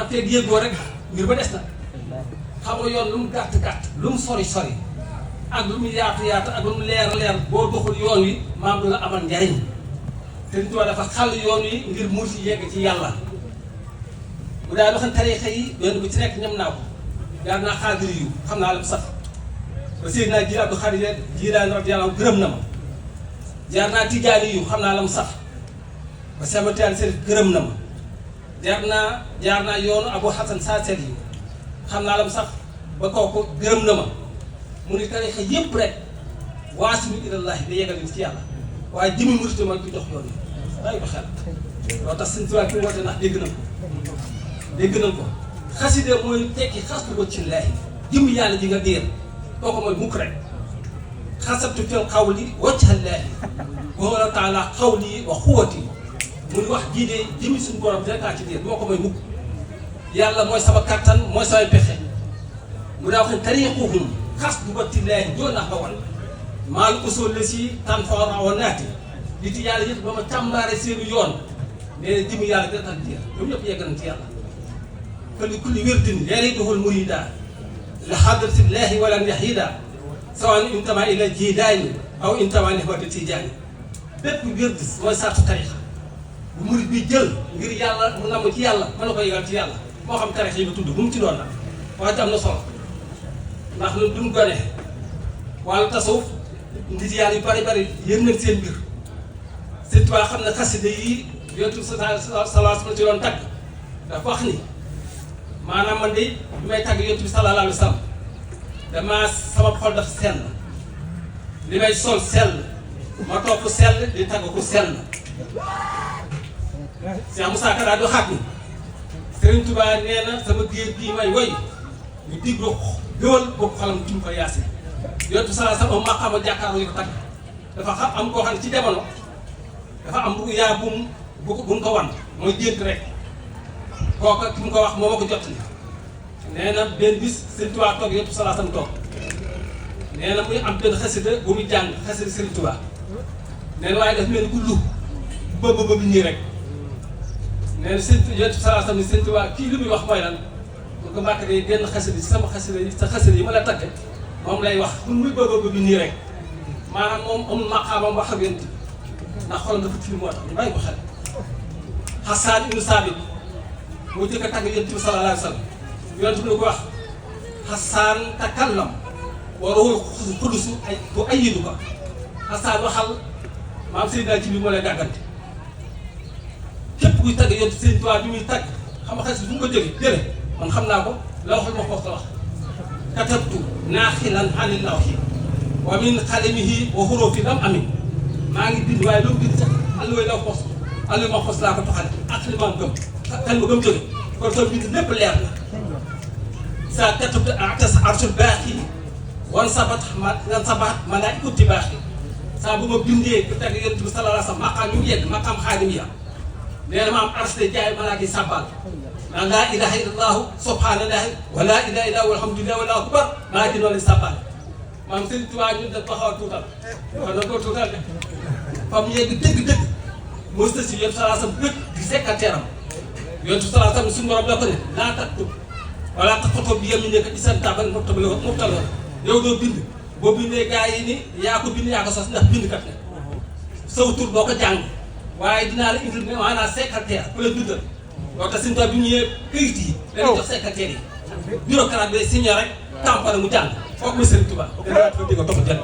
maanaam feeg yéegoo rek ngir ba des na xam nga yoon lu mu gàtt gàtt lu mu sori sori ak lu mu yaatu yaatu ak lu mu leer leer boo doxul yoon wi maam du la amal njariñ Sëriñ Tuubaa dafa xàll yoon wi ngir mu ci yegg ci yàlla bu daal waxan tariixa yi yoon bu ci nekk ñam naa ko jaar naa xaadir yu xam naa la mu sax ba Seydina Jiil Abdu Xaadir Jiilaani radiyallaahu anhu gërëm na ma jaar naa Tijaani yu xam naa la mu sax ba Seex Ahmadu Tijaan Sariif gërëm na ma jaar naa yoonu Abu Hasan Saasili yi xam naa la mu sax ba kooku gërëm na ma mu ni tariixa yépp rek waasilu ilallaahi da yeggal ci yàlla waaye jëmi murit ma du jox yoon yi bàyyi ko xel loolu tax Sëriñ Tuubaa ki woote ndax dégg nañ ko xaside mooy tekki xas bu ko ci laahi jëm yàlla ji nga déer kooku mooy mukk rek xasabtu fil qawli wajha llaahi wa huwa taala qawli wa xuwati muy wax jii de jëmi suñu borom rek laa ci déer moo ko mooy mukk yàlla mooy sama kattan mooy samay pexe mu daa wax ne tariquhum xas bu ko ci laahi joo nax ba wan maal usul la si tan fora wa naati li ci yàlla yëpp ba ma càmbaare seenu yoon nee na jëmi yàlla rek laa ci déer ñoom ñëpp yegg nañ ci yàlla fali kulli wirdin yariduhul murida li hadratillahi walan yahida sawan intama ila jidaani aw intama li hawati tijaani bépp wird mooy sartu tarixa bu murid bi jël ngir yàlla mu namm ci yàlla mën na ko yegal ci yàlla moo xam tarixa yi nga tudd bu mu ci doon nag waaye am na solo ndax lu duñ gone wàllu tasawuf nit yàlla yu bari yéen nañ seen mbir Sëriñ Tuubaa xam ne xasida yi yonent bi sallallahu ci doon tagg dafa wax ni maanaam man de bi may tagg yonent bi sallallahu alayhi wa sallam damaa sama xol dafa sell li may sol sell ma topp sell di tagg ku sell Cheikh Moussa Ka daal di waxaat ni Sëriñ Tuubaa nee na sama géej gii may woy ñu diglu gëwal boobu xalam jum ko yaase yonent bi sallallahu alayhi wa sallam maqaama jàkkaarloo yi ko tagg dafa xam am koo xam ne ci jamono dafa am bu yaa bu mu ko wan mooy gént rek kooka ki mu ko wax moo ma ko jot ni nee na benn bis Sëriñ Tuubaa toog yonent bi sallallahu alayhi wa sallam toog nee na muy am benn xasida bu muy jàng xasida Sëriñ Tuubaa nee na waaye daf mel ni ku lu bëbb nii rek nee na yonent bi sallallahu alayhi wa sallam ni Sëriñ Tuubaa kii li muy wax mooy lan mu ko mbàkk de genn xasida sama xasida yi sa xasida yi ma la tagge moom lay wax mun muy bëbb nii rek maanaam moom amul maqaamam wax ak yonent bi ndax xolam dafa tilim moo tax ñu bàyyi ko xel Hassan ibnu Saabit moo jëkk a tagg yonent bi sallallahu alayhi wa sallam yonent bi ne ko wax Hassan takallam wa ruuhul qudus bu ayyidu ko Hassan waxal maam Seydina ci bi moo lay gàggante képp kuy tagg yonent Sëriñ Tuubaa bi muy tagg xam nga xas fu mu ko jële man xam naa ko la waxul ma ko wax katabtu naaxilan anil lawhi wa min xalamihi wa xurufi lam amin maa ngi bind waaye loolu bind sax alluway law xos alluwa ma xos laa ko toxale ak li ma gëm kan ma gëm jóge kon soo bind lépp leer na sa katabtu atas arsul baaxi wan sabat malaa'ikati baaxi saa bu ma bindee bu tagg yonent bi sallallahu alayhi wa sallam maqaam yu yegg maqaam xaadim ya nee na ma am ars de jaay malaaka yi sàbbal naan laa ilaha illallahu subhanallahi wa laa ilaha illahu walhamdulillahi wallahu akbar maa ngi noonu sàbbal maam Sëriñ Tuubaa ñun dañ ko xaw a tuutal kon dañ ko tuutal de fam yegg dëgg-dëgg mos na si yonent sallallahu alayhi wa sallam bëgg di secrétaire am yonent sallallahu alayhi wa sallam suñu borom la ko ne laa taktub wala taxatoo bi yamiinika isan taban mubtala yow doo bind boo bindee gars yi ni yaa ko bind yaa ko sos ndax bind kat ne saw tur boo ko jàng waaye dinaa la indil maanaam secrétaire ku la bindal loolu tax Sëriñ Tuubaa bi mu ñëwee këyit yi dañuy jox secrétaire yi bureaucrate bi signé rek tampare mu jàng kooku mooy Sëriñ Tuubaa dana ko di ko topp jël